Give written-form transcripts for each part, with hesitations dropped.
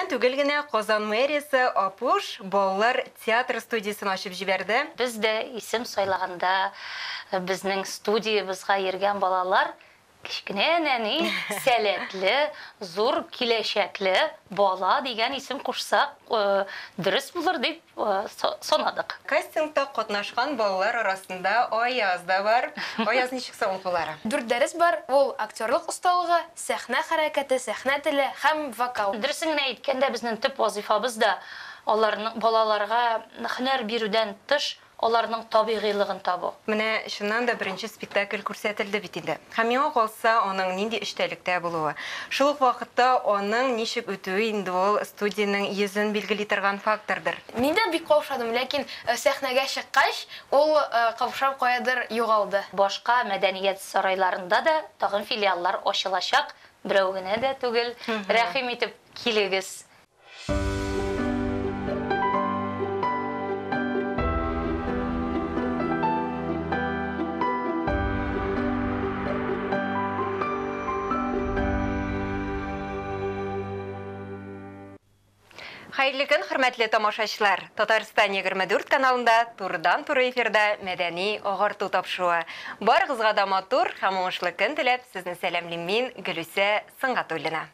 Күптән түгел генә Казан мэриясе Апуш балалар театр студиясен ачып җибәрде. Без дә исем сайлаганда безнең студиябезгә йөргән балалар кечкенә нәни, сәләтле, зур киләчәкле бала дигән исем кушсак, дөрес булыр дип санадык. Кастингта катнашкан балалар арасында Аяз да бар. Аяз, ничек соң укулары? Дүрт дәрес бар, ул актерлык осталыгы, сәхнә хәрәкәте, сәхнә теле һәм вокал. Дөресен генә әйткәндә, безнең төп вазыйфабыз да аларның балаларга һөнәр бирүдән тыш, аларның табигыйлыгын табу. Менә чыннан да беренче спектакль күрсәтелде бит инде. Һәм миңа калса, аның нинди эчтәлектә булуы, шул ук вакытта аның ничек үтүе инде ул студиянең йөзен билгели торган фактордыр. Мин дә бик каушадым, ләкин сәхнәгә чыккач, ул каушау каядыр югалды. Башка мәдәният сарайларында да тагын филиаллар ачылачак, берәү генә дә түгел. Рәхим итеп килегез. Хәерле көн, хөрмәтле тамашачылар! Татарстан 24 каналында турыдан-туры эфирда мәдәни агарту тапшыруы. Барыгызга да матур һәм уңышлы көн теләп, сезне сәламлим мин, Гөлүсә Сөнгатуллина.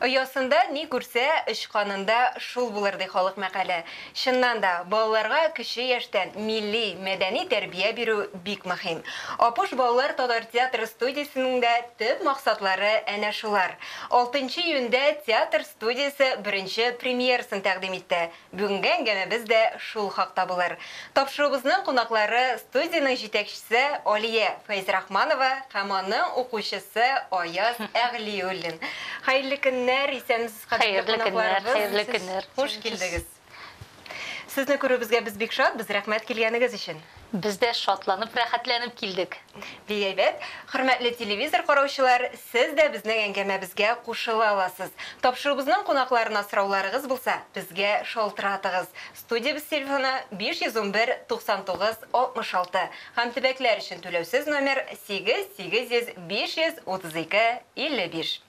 Оясында ни күрсә, очканында шул булыр, ди халык мәкале. Чыннан да, балаларга кече яшьтән милли, мәдәни тәрбия бирү бик мөһим. Апуш балалар татар театры студиясенең дә төп максатлары әнә шулар. Алтынчы июньдә театр студиясе беренче премьерасын тәкъдим итте. Бүгенге әңгәмәбез дә шул хакта булыр. Тапшыруыбызның кунаклары студиянең җитәкчесе Алия Фәйзрахманова һәм аның укучысы Аяз Әгълиуллин. Хәерле көннәр, исәнмесез, кадерле Хәерле көннәр, кунакларыбыз. хәерле көннәр. Хуш килдегез. Сезне күрүебезгә без бик шат, без рәхмәт килгәнегез өчен. Без дә шатланып, рәхәтләнеп килдек. Бик әйбәт. Хөрмәтле телевизор караучылар, сез дә безнең әңгәмәбезгә кушыла аласыз. Тапшыруыбызның кунакларына сорауларыгыз булса, безгә шалтыратыгыз. Студиябез телефоны 511 99 66 һәм төбәкләр өчен түләүсез номер 8 800 532 55.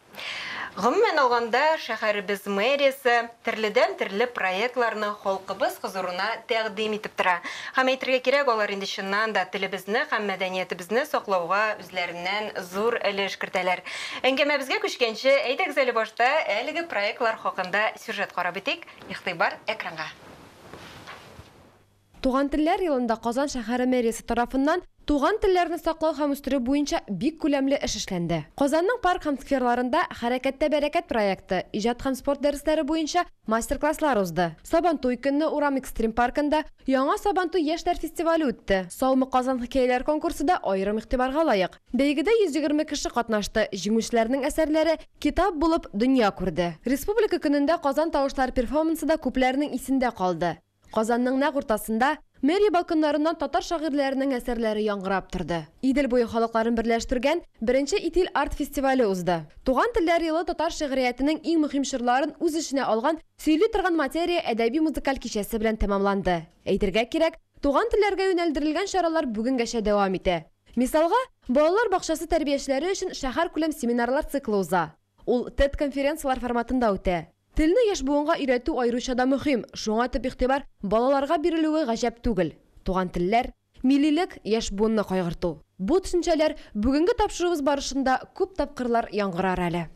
Гомумән алганда, шәһәребез мэриясе төрледән-төрле проектларны халкыбыз хозурына тәкъдим итеп тора. Һәм әйтергә кирәк, алар инде чыннан да телебезне һәм мәдәниятебезне саклауга үзләреннән зур өлеш кертәләр. Әңгәмәбезгә күчкәнче, әйдәгез әле башта әлеге проектлар хакында сюжет карап үтик. Игътибар экранга. Туган телләр елында Казан шәһәре мэриясе тарафыннан туган телләрне саклау һәм үстерү буенча бик күләмле эш эшләнде. Казанның парк һәм скверларында Хәрәкәттә бәрәкәт проекты, иҗат һәм спорт дәресләре буенча мастер-класслар узды. Сабантуй көнне Урам экстрим паркында Яңа Сабантуй яшьләр фестивале үтте. Саумы Казан хикәяләр конкурсы да аерым игътибарга лаек. Бәйгедә 120 кеше катнашты, җиңүчеләрнең әсәрләре китап булып дөнья күрде. Республика көнендә Казан тавышлары перформансы да күпләрнең исендә калды. Казанның нәкъ уртасында мэрия балконнарыннан татар шагыйрьләренең әсәрләре яңгырап торды. Идел буе халыкларын берләштергән беренче Итил арт фестивале узды. Туган телләр елы татар шигъриятенең иң мөһим чорларын үз эченә алган Сөйли торган материя әдәби-музыкаль кичәсе белән тәмамланды. Әйтергә кирәк, туган телләргә юнәлдерелгән чаралар бүгенгәчә дәвам итә. Мисалга, балалар бакчасы тәрбиячеләре өчен шәһәркүләм семинарлар циклы уза. Ул TED-конференцияләр форматында үтә. Телне яшь буынга өйрәтү аеруча да мөһим, шуңа төп игътибар балаларга бирелүе гаҗәп түгел. Туган телләр, миллилек, яшь буынны кайгырту. Бу төшенчәләр бүгенге тапшыруыбыз барышында күп тапкырлар яңгырар әле.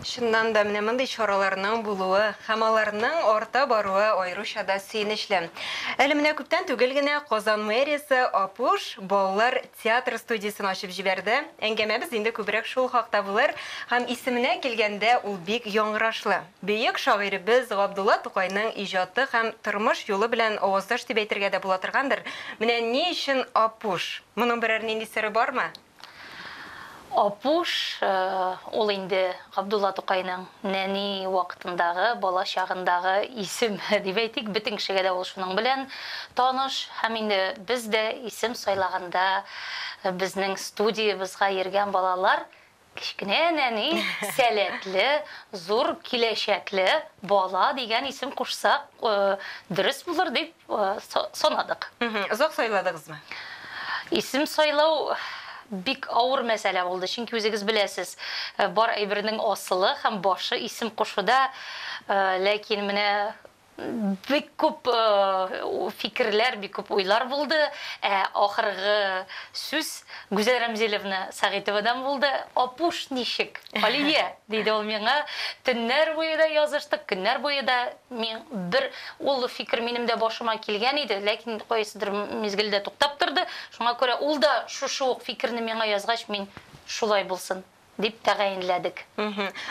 Чыннан да, менә мондый чараларның булуы һәм аларның арта баруы аеруча да сөенечле. Әле менә күптән түгел генә Казан мэриясе Апуш балалар театр студиясен ачып җибәрде. Әңгәмәбез инде күбрәк шул хакта булыр һәм исеменә килгәндә ул бик яңгырашлы. Бөек шагыйребез Габдулла Тукайның иҗаты һәм тормыш юлы белән аваздаш дип әйтергә дә була торгандыр. Менә ни өчен Апуш? Моның берәр нинди сере бармы? Апуш, ул инде Габдулла Тукайның нәни вакытындагы, бала чагындагы исем дип әйтик. Бөтен кешегә дә ул шуның белән таныш. Һәм инде без дә исем сайлаганда безнең студиябезгә йөргән балалар кечкенә нәни, сәләтле, зур киләчәкле бала дигән исем кушсак, дөрес булыр дип санадык. Озак сайладыгызмы? Исем сайлау. Бик авыр мәсьәлә булды, чөнки үзегез беләсез, бар әйбернең асылы һәм башы исем кушуда, ләкин менә бик күп фикерләр, бик күп уйлар булды. Ә ахыргы сүз Гүзәл Рәмзилевна Сәгыйтовадан булды. Апуш ничек, Алия, диде ул миңа. Төннәр буе да языштык, көннәр буе да. Мин бер ул фикер минем дә башыма килгән иде, ләкин кайсыдыр мизгелдә туктап торды. Шуңа күрә ул да шушы ук фикерне миңа язгач, мин шулай булсын дип тәгаенләдек.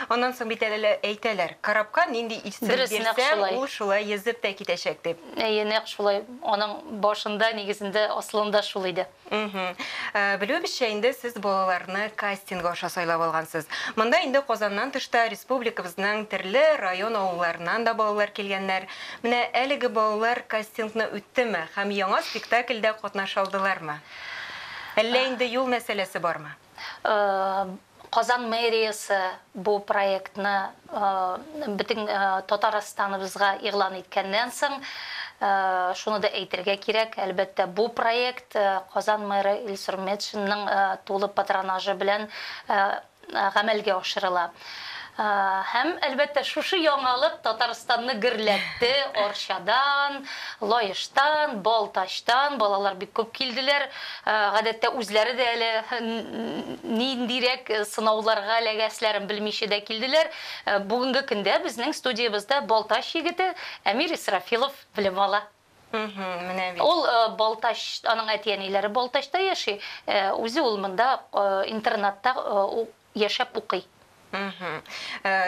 Аннан соң бит әле әйтәләр, корабка нинди исем бирсәң, ул шулай йөзеп тә китәчәк дип. Әйе, нәкъ шулай. Аның башында, нигезендә, асылында шул иде. Белүебезчә, инде сез балаларны кастинг аша сайлап алгансыз. Монда инде Казаннан тыш та республикабызның төрле район-авылларыннан да балалар килгәннәр. Менә әлеге балалар кастингны үттеме һәм яңа спектакльдә катнаша алдылармы? Әллә инде юл мәсьәләсе бармы? Казан мэриясе бу проектны бөтен Татарстаныбызга игълан иткәннән соң, шуны да әйтергә кирәк, әлбәттә, бу проект Казан мэры Илсур Метшинның тулы патронажы белән гамәлгә ашырыла. Һәм, әлбәттә, шушы яңалык Татарстанны гөрләтте. Арчадан, Лаештан, Балтачтан балалар бик күп килделәр. Гадәттә, үзләре дә әле ниндирәк сынауларга эләгәселәрен белмичә дә килделәр. Бүгенге көндә безнең студиябездә Балтач егете Әмир Исрафилов белем ала. Менә бит. Ул Балтач, аның әти-әниләре Балтачта яши. Үзе ул монда интернатта яшәп укый.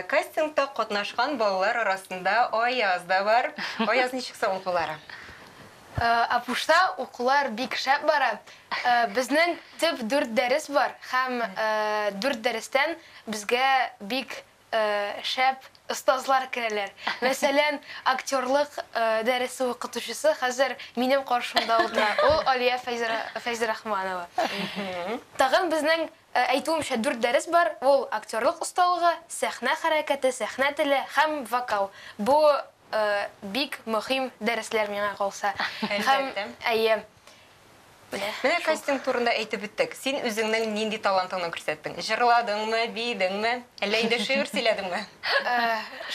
Кастингта катнашкан балалар арасында Аяз да бар. Аяз, ничек соң укулары? Апушта укулар бик шәп бара. Безнең төп 4 дәрес бар һәм 4 дәрестән безгә бик шәп остазлар керәләр. Мәсәлән, актерлык дәресе укытучысы хәзер минем каршымда утыра. Ул Алия Фәйзрахманова. Тагын безнең әйтүемчә 4 дәрес бар. Ул актерлык осталыгы, сәхнә хәрәкәте, сәхнә теле һәм вокал. Бу бик мөһим дәресләр миңа калса. Әлбәттә. Әйе. Менә кастинг турында әйтеп үттек. Син үзеңнең нинди талантыңны күрсәттең? Җырладыңмы, биедеңме? Әллә инде шигырь сөйләдеңме?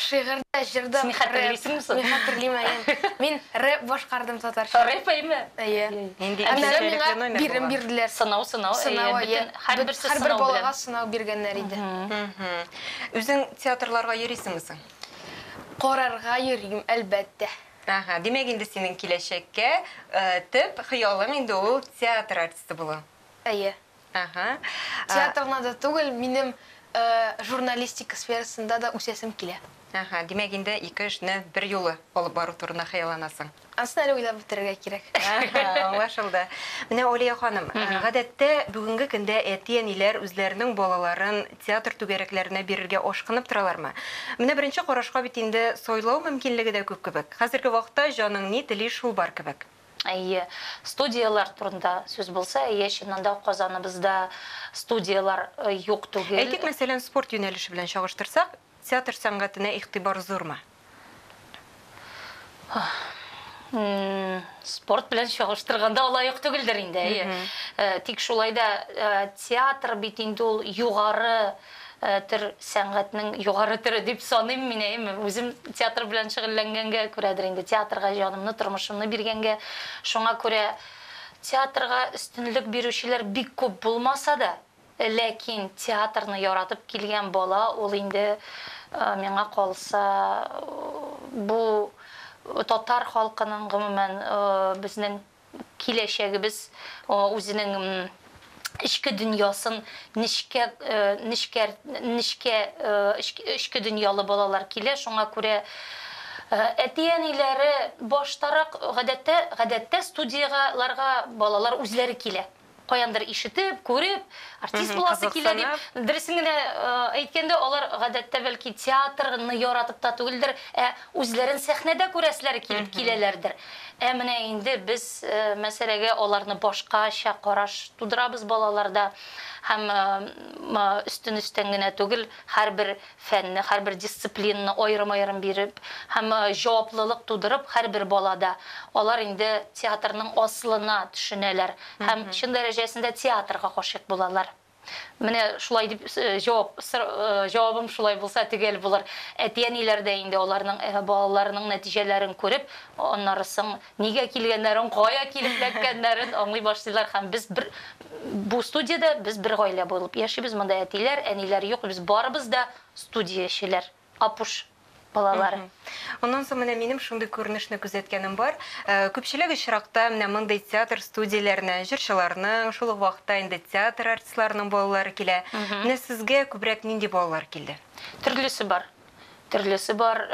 Шигырь дә, җыр да. Син хәтерлисеңме соң? Мин хәтерлим, әйе. Мин рэп башкардым татарча. Рэп әйме? Әйе. Нинди Аннары үзенчәлекле миңа номер бирем булган? бирделәр. Сынау, сынау, Сынау, әйе. әйе. Һәрберсе Һәрбер сынау белән. балага сынау биргәннәр иде. Үзең театрларга йөрисеңме соң? Карарга йөрим, әлбәттә. Ага, димәк инде синең киләчәккә төп хыялың инде ул театр артисты булу. Әйе. Ага. Театрна да түгел, минем журналистика сферасында да үсәсем килә. Ага, димәк инде ике эшне бер юлы алып бару турында хыялланасың. Анысын әле уйлап бетерергә кирәк. Ага, аңлашылды. Менә Алия ханым, гадәттә бүгенге көндә әти-әниләр үзләренең балаларын театр түгәрәкләренә бирергә ашкынып торалармы? Менә беренче карашка бит инде сайлау мөмкинлеге дә күп кебек. Хәзерге вакытта җаның ни тели шул бар кебек. Әйе, студиялар турында сүз булса, әйе, чыннан да Казаныбызда студиялар юк түгел. Әйтик, мәсәлән, спорт юнәлеше белән чагыштырсак, театр сәнгатенә игътибар зурмы? Спорт белән чагыштырганда алай юк түгелдер инде, әйе. Тик шулай да театр бит инде ул югары төр сәнгатьнең югары төре дип саныйм мин, әйеме? Үзем театр белән шөгыльләнгәнгә күрәдер инде, театрга җанымны, тормышымны биргәнгә. Шуңа күрә театрга өстенлек бирүчеләр бик күп булмаса да, ләкин театрны яратып килгән бала ул инде миңа калса, бу татар халкының гомумән безнең киләчәгебез үзенең эчке дөньясын нечкә, нечкә, нечкә, эчке дөньялы балалар килә. Шуңа күрә әти-әниләре баштарак гадәттә студияларга балалар үзләре килә. Каяндыр ишетеп, күреп, артист буласы килә дип. Кызыксынып. Дөресен генә әйткәндә, алар гадәттә бәлки театрны яратып та түгелдер, ә үзләрен сәхнәдә күрәселәре килеп киләләрдер. Ә менә инде без мәсьәләгә аларны башкача караш тудырабыз балаларда. Һәм өстен-өстән генә түгел, һәрбер фәнне, һәрбер дисциплинаны аерым-аерым биреп һәм җаваплылык тудырып һәрбер балада, алар инде театрның асылына төшенәләр һәм чын дәрәҗәсендә театрга гашыйк булалар. Менә шулай дип җавап җавабым шулай булса төгәл булыр. Әти-әниләр дә инде аларның балаларының нәтиҗәләрен күреп, аннары соң нигә килгәннәрен, кая килеп эләккәннәрен аңлый башлыйлар һәм без бер бу студиядә без бер гаилә булып яшибез. Монда әтиләр, әниләр юк, без барыбыз да студиячеләр. Апуш балалары. Аннан соң менә минем шундый күренешне күзәткәнем бар. Күпчелек очракта менә мондый театр студияләренә җырчыларның, шул ук вакытта инде театр артистларының балалары килә. Менә сезгә күбрәк нинди балалар килде? Төрлесе бар. Төрлесе бар.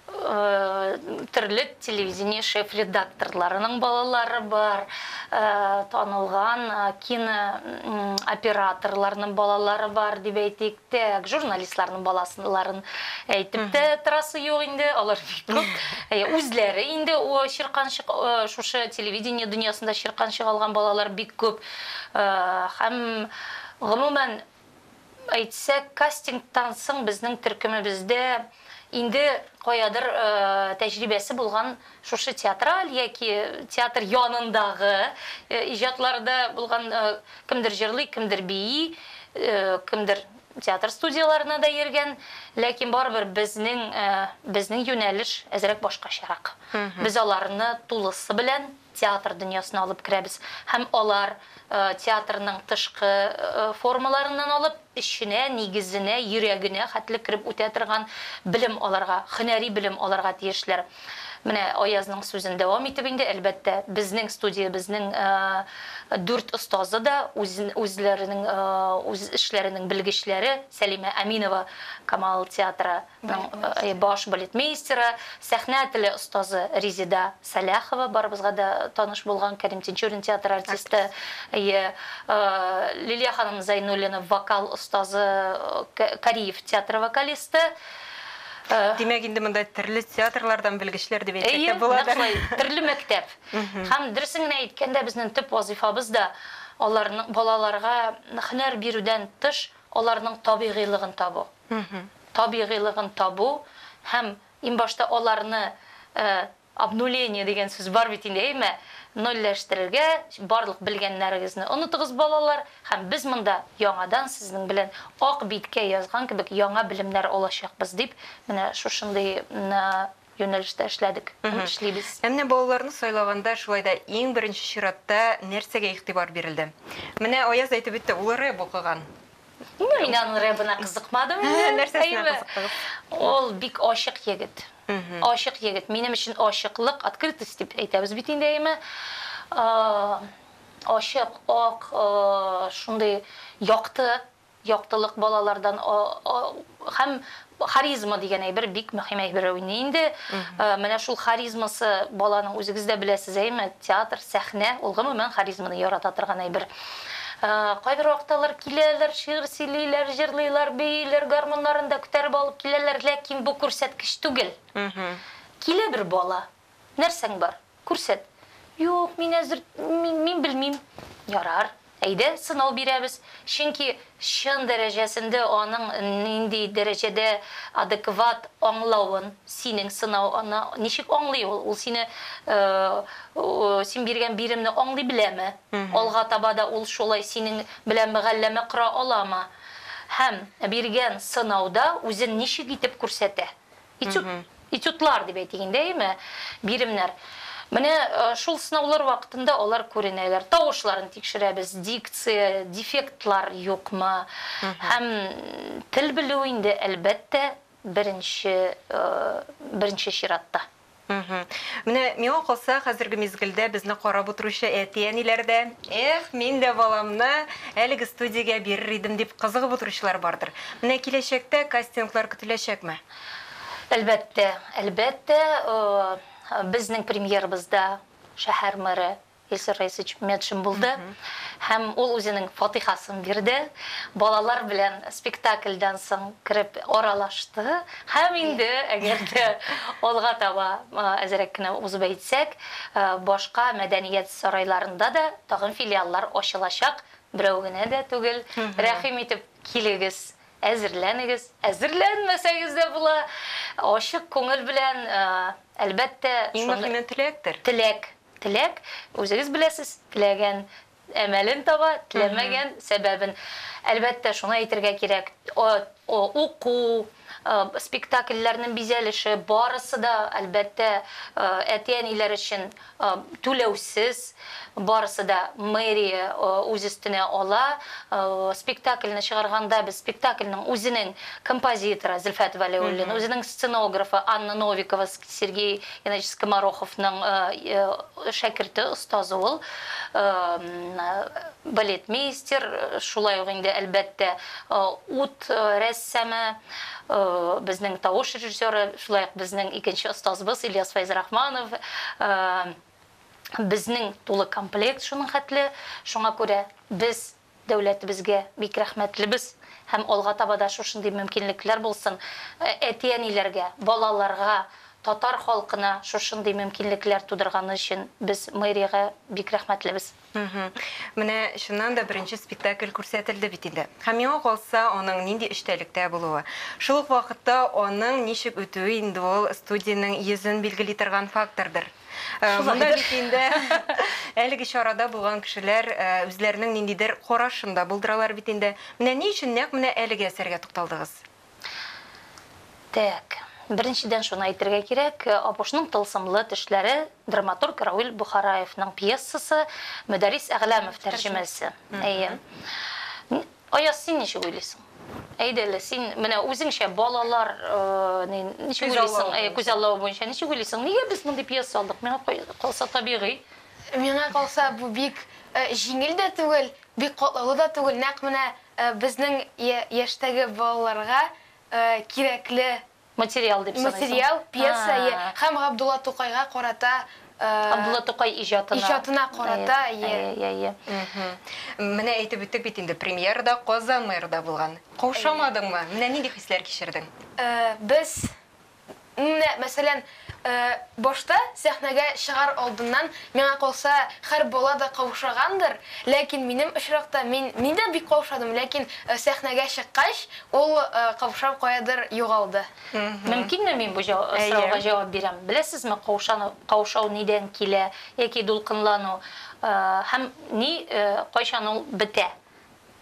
Төрле телевидение шеф-редакторларының балалары бар, танылган кинооператорларның балалары бар, дип әйтик. Тәк, журналистларның балаларын әйтеп тә торасы юк инде, алар бик күп. Үзләре инде чирканчык, шушы телевидение дөньясында чирканчык алган балалар бик күп. Һәм гомумән әйтсәк, кастингтан соң безнең төркемебездә инде каядыр тәҗрибәсе булган шушы театраль яки театр янындагы иҗатларда булган кемдер җырлый, кемдер бии, кемдер театр студияләренә дә йөргән, ләкин барыбер безнең безнең юнәлеш әзрәк башкачарак. Без аларны тулысы белән театр дөньясына алып керәбез һәм алар театрның тышкы формаларыннан алып эченә, нигезенә, йөрәгенә хәтле кереп үтә торган белем алырга, һөнәри белем алырга тиешләр. Менә Аязның сүзен дәвам итеп инде, әлбәттә, безнең студиябезнең дүрт остазы да үзләренең үз эшләренең белгечләре, Сәлимә Әминова Камал театры баш балетмейстеры, сәхнә теле остазы Резеда Сәләхова, барыбызга да таныш булган Кәрим Тинчурин театры артисты, Лилия ханым Зайнуллина вокал остазы, Кариев театры вокалисты. Димәк, инде монда төрле театрлардан белгечләр дип әйтсәк тә буладыр. Әйе, нәкъ шулай, төрле мәктәп. Һәм дөресен генә әйткәндә, безнең төп вазыйфабыз да аларның балаларга һөнәр бирүдән тыш, аларның табигыйлыгын табу. Табигыйлыгын табу һәм иң башта аларны обнуление дигән сүз бар бит инде, әйме? Нольләштерергә, барлык белгәннәрегезне онытыгыз, балалар, һәм без монда яңадан сезнең белән ак биткә язган кебек яңа белемнәр алачакбыз дип, менә шушындый юнәлештә эшләдек һәм эшлибез. Ә менә балаларны сайлаганда шулай да иң беренче чиратта нәрсәгә игътибар бирелде? Менә Аяз әйтеп үтте, ул рэп укыган. Ну, мин аның рэбына кызыкмадым инде. Нәрсәсенә кызыктыгыз? Ул бик ачык егет. Ачык егет. Минем өчен ачыклык, открытость дип әйтәбез бит инде, әйеме? Ачык, ак, шундый якты, яктылык балалардан һәм харизма дигән әйбер бик мөһим әйбер уйный инде. Менә шул харизмасы баланың, үзегез дә беләсез, әйеме, театр, сәхнә, ул гомумән харизманы ярата торган әйбер. Кайбер вакытта алар киләләр, шигырь сөйлиләр, җырлыйлар, бииләр, гармуннарын да күтәреп алып киләләр, ләкин бу күрсәткеч түгел. Килә бер бала, нәрсәң бар, күрсәт. Юк, мин әзер, мин белмим. Ярар, әйдә, сынау бирәбез. Чөнки чын дәрәҗәсендә аның нинди дәрәҗәдә адекват аңлавын, синең сынауны ничек аңлый ул, ул сине, син биргән биремне аңлый беләме? Алга таба да ул шулай синең белән мөгалләмә кора аламы? Һәм биргән сынауда үзен ничек итеп күрсәтә? Этюд, этюдлар дип әйтик инде, әйеме? Биремнәр. Менә шул сынаулар вакытында алар күренәләр. Тавышларын тикшерәбез, дикция, дефектлар юкмы? Һәм тел белү инде, әлбәттә, беренче беренче чиратта. Менә миңа калса, хәзерге мизгелдә безне карап утыручы әти-әниләр дә, эх, мин дә баламны әлеге студиягә бирер идем дип кызыгып утыручылар бардыр. Менә киләчәктә кастинглар көтеләчәкме? Әлбәттә, әлбәттә, безнең премьерабызда шәһәр мэры Илсур Раисович Метшин булды һәм ул үзенең фатихасын бирде. Балалар белән спектакльдән соң кереп аралашты һәм инде әгәр дә алга таба әзрәк кенә узып әйтсәк, башка мәдәният сарайларында да тагын филиаллар ачылачак. Берәү генә дә түгел. Рәхим итеп килегез, әзерләнегез. Әзерләнмәсәгез дә була. Ачык күңел белән, әлбәттә, Иң мөһиме теләктер. Теләк. Теләк, үзегез беләсез, теләгән әмәлен таба, теләмәгән сәбәбен. Әлбәттә, шуны әйтергә кирәк, уку, спектакльләрнең бизәлеше, барысы да, әлбәттә, әти-әниләр өчен түләүсез, барысы да мэрия үз өстенә ала. Спектакльне чыгарганда без спектакльнең үзенең композиторы Зөлфәт Вәлиуллин, үзенең сценографы Анна Новикова, Сергей Геннадьевич Скомороховның шәкерте, остазы ул, балетмейстер, шулай ук инде, әлбәттә, ут рәссамы, безнең тавыш режиссеры, шулай ук безнең икенче остазыбыз Ильяс Фәйзрахманов, безнең тулы комплект шуның хәтле, шуңа күрә без дәүләтебезгә бик рәхмәтлебез һәм алга таба да шушындый мөмкинлекләр булсын. Әти-әниләргә, балаларга, татар халкына шушындый мөмкинлекләр тудырганы өчен без мэриягә бик рәхмәтлебез. Менә чыннан да беренче спектакль күрсәтелде бит инде. Һәм миңа калса, аның нинди эчтәлектә булуы, шул ук вакытта аның ничек үтүе инде ул студиянең йөзен билгели торган фактордыр. Монда бит инде әлеге чарада булган кешеләр үзләренең ниндидер карашын да булдыралар бит инде. Менә ни өчен нәкъ менә әлеге әсәргә тукталдыгыз? Так, беренчедән шуны әйтергә кирәк, Апушның тылсымлы төшләре драматург Равил Бохараевның пьесасы, Мөдәррис Әгъләмов тәрҗемәсе. Әйе. Аяз, син ничек уйлыйсың? Әйдә әле, син менә үзеңчә балалар ничек уйлыйсың? Күзаллавы буенча ничек уйлыйсың? Нигә без мондый пьеса алдык? Миңа калса табигый. Миңа калса бу бик җиңел дә түгел, бик катлаулы да түгел. Нәкъ менә безнең яшьтәге балаларга кирәкле материал дип саныйсың. Материал, пьеса һәм Габдулла Тукайга карата, Абдулла Тукай иҗатына. Иҗатына карата, е. Менә әйтеп үттек бит инде, премьерада Казан мэры да булган. Каушамадыңмы? Менә нинди хисләр кичердең? Без, менә, мәсәлән, башта сәхнәгә чыгар алдыннан, миңа калса, һәр бала да каушагандыр, ләкин минем очракта мин, мин дә бик каушадым, ләкин сәхнәгә чыккач, ул каушау каядыр югалды. Мөмкинме мин бу сорауга җавап бирәм? Беләсезме, каушау нидән килә яки дулкынлану һәм ни кайчан ул бетә?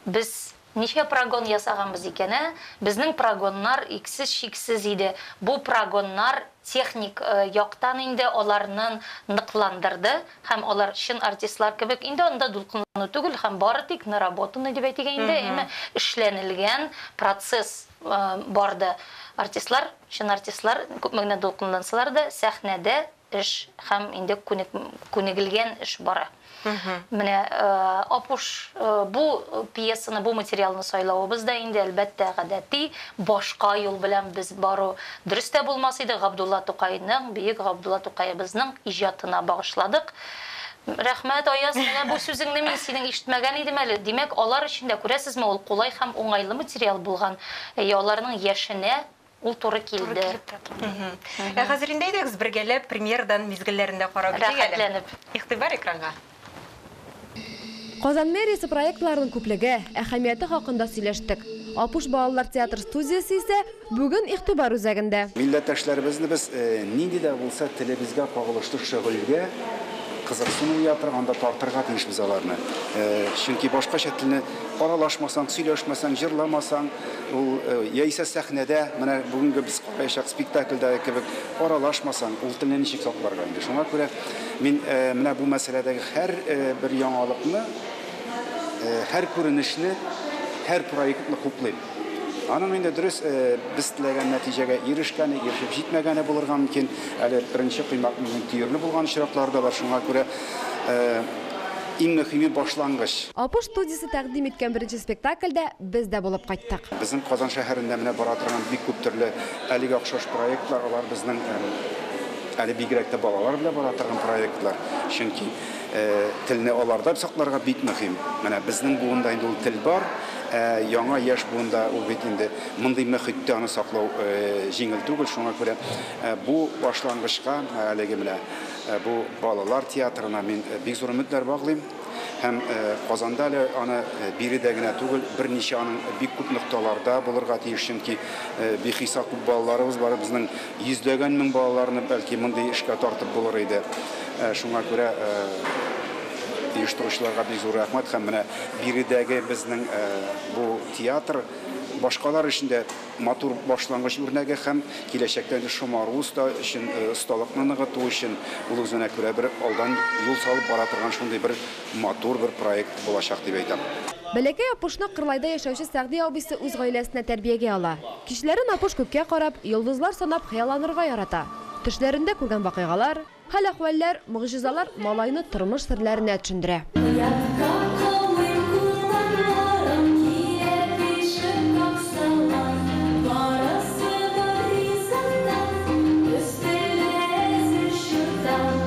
Без ничә прогон ясаганбыз икән, ә? Безнең прогоннар иксез-чиксез иде. Бу прогоннар техник яктан инде аларнын ныкландырды һәм алар чын артистлар кебек инде анда дулкынлану түгел һәм бары тик наработанный дип әйтик инде, әмма эшләнелгән процесс барды. Артистлар, чын артистлар күпме генә дулкынлансалар да, сәхнәдә эш һәм инде күнегелгән эш бара. Менә Апуш бу пьесаны, бу материалны сайлавыбыз да инде, әлбәттә, гадәти башка юл белән без бару дөрес тә булмас иде. Габдулла Тукайның, бөек Габдулла Тукаебызның иҗатына багышладык. Рәхмәт, Аяз, менә бу сүзеңне мин синең ишетмәгән идем әле. Димәк, алар өчен дә, күрәсезме, ул кулай һәм уңайлы материал булган. Әйе, аларның яшенә ул туры килде. Ә хәзер инде әйдәгез бергәләп премьерадан мизгелләрен дә карап үтик әле. Рәхәтләнеп. Игътибар экранга. Казан мэриясе проектларының күплеге, әһәмияте хакында сөйләштек. Апуш балалар театр студиясе исә бүген игътибар үзәгендә. Милләттәшләребезне без нинди дә булса телебезгә кагылышлы шөгыльгә кызыксыну уятырга, анда тартырга тиешбез аларны. Чөнки башкача телне аралашмасаң, сөйләшмәсәң, җырламасаң, ул яисә сәхнәдә, менә бүгенге без караячак спектакльдәге кебек аралашмасаң, ул телне ничек сакларга инде. Шуңа күрә мин менә бу мәсьәләдәге һәр бер яңалыкны, һәр күренешне, һәр проектны хуплыйм. Аның инде дөрес, без теләгән нәтиҗәгә ирешкәне, ирешеп җитмәгәне булырга мөмкин. Әле беренче коймакның төерле булган очраклары да бар. Шуңа күрә иң мөһиме башлангыч. Апуш студиясе тәкъдим иткән беренче спектакльдә без дә булып кайттык. Безнең Казан шәһәрендә менә бара торган бик күп төрле әлеге охшаш проектлар, алар безнең әле бигрәк тә балалар белән бара торган проектлар. Чөнки телне аларда сакларга бик мөһим. Менә безнең буында инде ул тел бар, яңа яшь буында ул бит инде мондый мөхиттә аны саклау җиңел түгел. Шуңа күрә бу башлангычка, әлеге менә бу балалар театрына мин бик зур өметләр баглыйм. Һәм Казанда әле аны биредә генә түгел, берничә аның бик күп нокталарда булырга тиеш, чөнки бихисап күп балаларыбыз бар, безнең йөзләгән мең балаларны бәлки мондый эшкә тартып булыр иде. Шуңа күрә оештыручыларга бик зур рәхмәт һәм менә биредәге безнең бу театр башкалар өчен дә матур башлангыч үрнәге һәм киләчәктә инде шомару оста өчен, осталыкны ныгыту өчен ул үзенә күрә бер алдан юл салып бара торган шундый бер матур бер проект булачак дип әйтәм. Бәләкәй Апушны Кырлайда яшәүче Сәгъди абыйсы үз гаиләсенә тәрбиягә ала. Кичләрен Апуш күккә карап, йолдызлар санап хыялланырга ярата. Төшләрендә күргән вакыйгалар, Хәл-әхвәлләр, могҗизалар малайны тормыш серләренә төшендерә. Оятка калмыйм кулларым, кирәк ишек каксалар, барысы да ризыктан, өстәлдә әзер чуртан.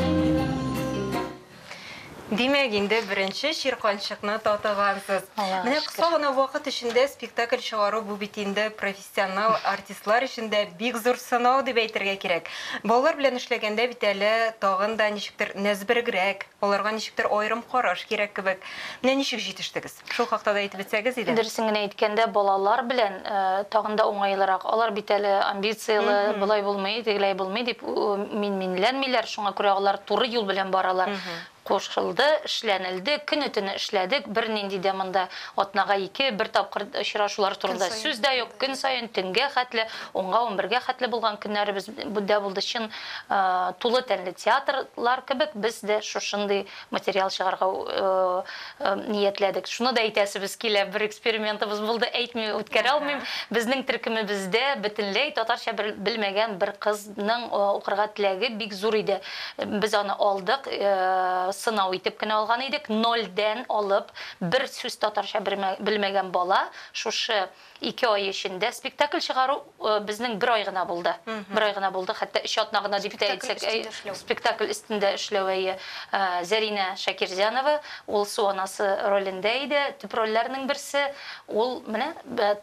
Димәк, инде беренче чирканчыкны татыгансыз. Аллага Менә шөкер. кыска гына вакыт эчендә спектакль чыгару бу бит инде профессионал артистлар өчен дә бик зур сынау дип әйтергә кирәк. Балалар белән эшләгәндә бит әле тагын да ничектер нәзберегрәк, аларга ничектер аерым караш кирәк кебек. Менә ничек җитештегез? Шул хакта да әйтеп үтсәгез иде. Дөресен генә әйткәндә, балалар белән тагын да уңайлырак. Алар бит әле амбицияле, болай булмый, тегеләй булмый дип мин-минләнмиләр, шуңа күрә алар туры юл белән баралар. Кушылды, эшләнелде, көне-төне эшләдек, бернинди дә монда атнага ике, бер тапкыр очрашулар турында сүз дә юк, көн саен, төнгә хәтле, унга, унбергә хәтле булган көннәребез дә булды. Чын тулы тәнле театрлар кебек без дә шушындый материал чыгарга ниятләдек. Шуны да әйтәсебез килә, бер экспериментыбыз булды, әйтми үткәрә алмыйм. Безнең төркемебездә бөтенләй татарча белмәгән бер кыз ның укырга теләге бик зур иде. Без аны алдык, сынау итеп кенә алган идек. Нольдән алып, бер сүз татарча белмәгән бала шушы ике ай эчендә спектакль чыгару безнең бер ай гына булды. Бер ай гына булды, хәтта өч атна гына дип тә әйтсәк, спектакль өстендә эшләү, әйе. Зәринә Шакирзянова, ул Су анасы ролендә иде, төп рольләрнең берсе. Ул менә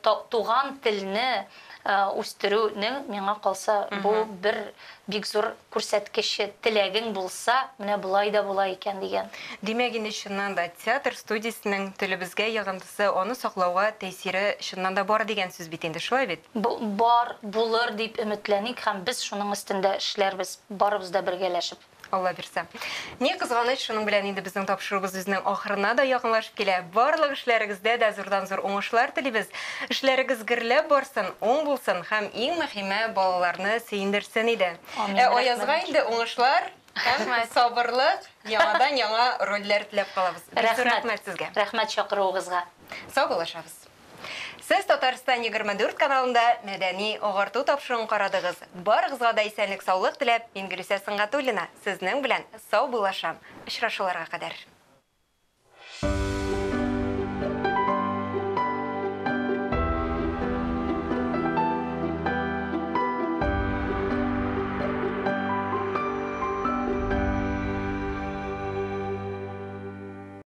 туган телне Үстерүнең, миңа калса, бу бер бик зур күрсәткече, теләгең булса, менә болай да була икән дигән. Димәк, инде чыннан да театр студиясенең телебезгә йогынтысы, аны саклауга тәэсире чыннан да бар дигән сүз бит инде, шулай бит? Бар, булыр дип өметләник һәм без шуның өстендә эшләрбез, барыбыз да бергәләшеп. Алла бирсә. Ни кызганыч, шуның белән инде безнең тапшыруыбыз үзенең ахырына да якынлашып килә. Барлык эшләрегездә дә зурдан-зур уңышлар телибез. Эшләрегез гөрләп барсын, уң булсын һәм иң мөһиме, балаларны сөендерсен иде. Амин, Ә Аязга рәхмәт. инде уңышлар һәм сабырлык, яңадан-яңа рольләр теләп калабыз. Бик зур Рәхмәт. рәхмәт сезгә. Рәхмәт чакыруыгызга. Саубуллашабыз. Сез Татарстан 24 каналында мәдәни агарту тапшыруын карадыгыз. Барыгызга да исәнлек-саулык теләп, мин Гөлүсә Сөнгатуллина сезнең белән саубуллашам. Очрашуларга кадәр.